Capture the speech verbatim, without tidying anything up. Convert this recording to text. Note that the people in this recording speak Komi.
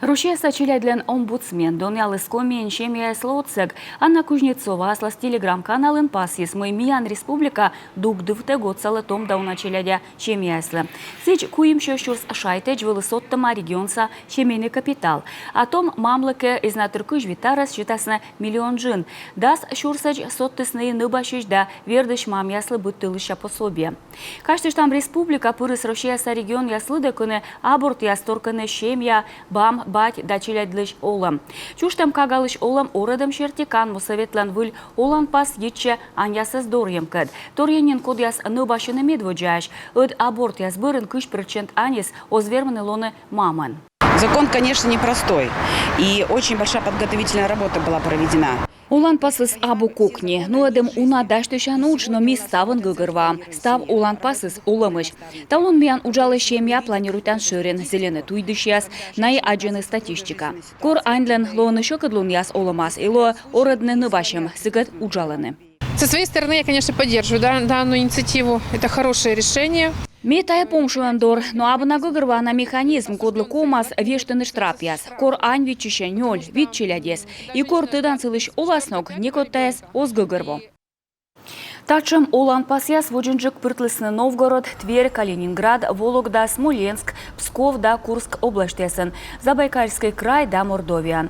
Россияса челядьлӧн омбудсмен донъяліс Комиын семьяяслы отсӧг. Анна Кузнецова аслас телеграм-каналын пасйис, мый миян республика дугдывтӧг отсалӧ том да уна челядя семьяяслы. Сідз, куимсё сюрс шайтӧдз вӧлі содтӧма регионса семейный капитал. А том мамлы кӧ эз на тыр кызь вит арӧс, сетасны миллион джын. Дас сюрсӧдз содтісны нывбасьысь да вердысь мамъяслы быд тӧлысся пособие. Казьтыштам, республика пырис Россияса регионъяс лыдӧ, кӧні абортъяс торкӧны семья, бам, бать да челядьлысь олӧм. Чужтӧм кагалысь олӧм орӧдӧм серти канму сӧветлӧн выль оланпас йитчӧ аньясӧс дорйӧмкӧд. Торйӧн нин, кодъяс нывбасьӧны медводдзаысь, ӧд абортъяс бӧрын кызь прӧчент аньыс оз вермыны лоны мамӧн. Закон, конечно, непростой, и очень большая подготовительная работа была проведена. Оланпасыс абу кокни. Нуӧдім уна дасьтысян удж, но ми ставӧн гӧгӧрвоам. Став оланпасыс олӧмысь. Талун миян уджалӧ семья планируйтан шӧрин, зільӧны туйдысьяс, найӧ аддзӧны статистика. Кор аньлӧн лоӧны сьӧкыдлунъяс олӧмас, и лоӧ орӧдны нывбасьӧм, сыкӧд уджалӧны. Со своей стороны я, конечно, поддерживаю дан- данную инициативу. Это хорошее решение. Ме тайӧ помшуӧн дор, но абу на гӧгӧрвоана механизм, кодлы ковмас вештыны штрапъяс. Кор ань виччысьӧ нёль-вит челядьӧс, и кор тӧдан сылысь оласног, некод тайӧс оз гӧгӧрво. Татшӧм оланпасъяс водзынджык пыртлісны Новгород, Тверь, Калининград, Вологда, Смоленск, Псков да Курск обласьтъясын, Забайкальскӧй край да Мордовияын.